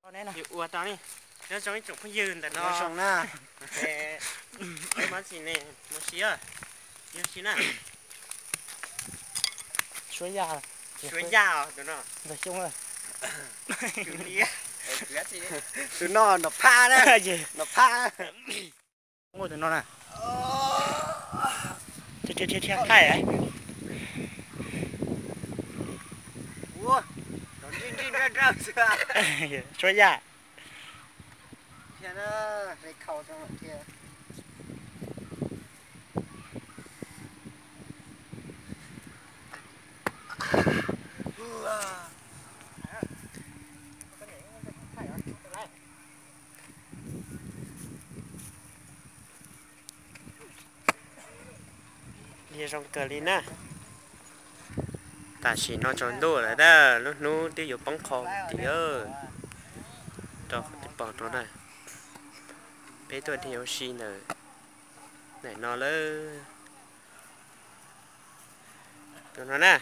Ua rau nyob zoo ib tsoom phooj ywg ntawm no. Mus si, mus si na. Suab Yaj, Suab Yaj os tus no. Ntxawg Xyooj, tus no Nom Phab na, Nom Phab. Muaj tus no na. Thiab thiab thiab thaij. Suab Yaj. Dhia zoo kawg li na. Tam sim no tsaus ntuj lawm tab, lub hnub twb yuav poob qho tiag. Rau qhov twb pom no na, peb tuaj dhia ua si ntawm no lawm. Tus no na,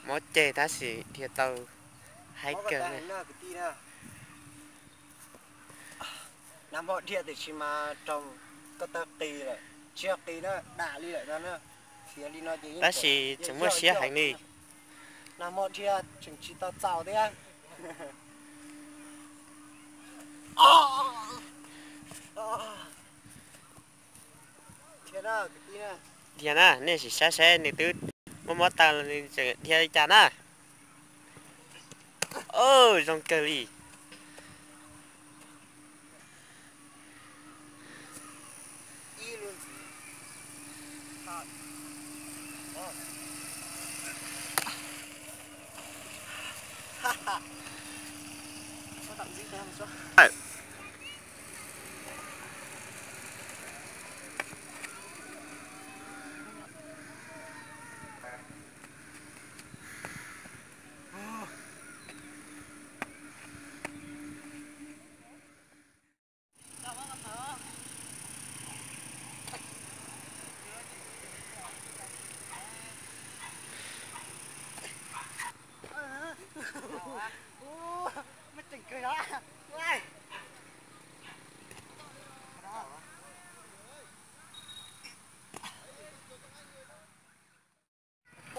mob ceg tab sis dhia tau haib kawg na. Nag hmo dhia tiam sis mas raug ko taw qis lawm, tsis yog qis na, dam li lawm no na. Tab sis tseem muaj siab heev li. Nag hmo dhia tseem tsis tau txaus thiab. Dhia na, nej sim saib saib nws twb mob mob taw los nws tseem dhia li cas na. Zoo kawg li.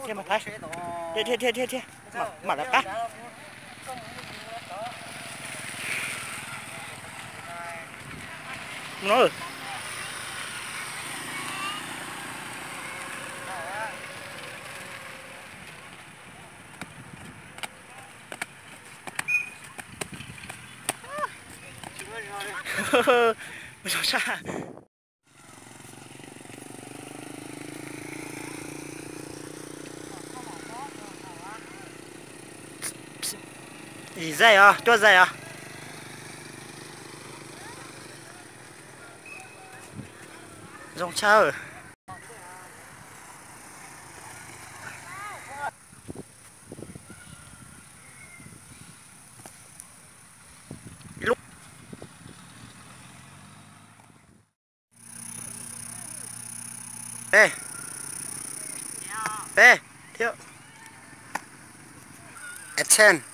Thiab mas Thaib, thiab thiab thiab thiab, mam lawv qab. Mus zoo sab. Ib zaij os, cuaj zaij os. Zoo tshaj. Peb, peb, thiab. Action.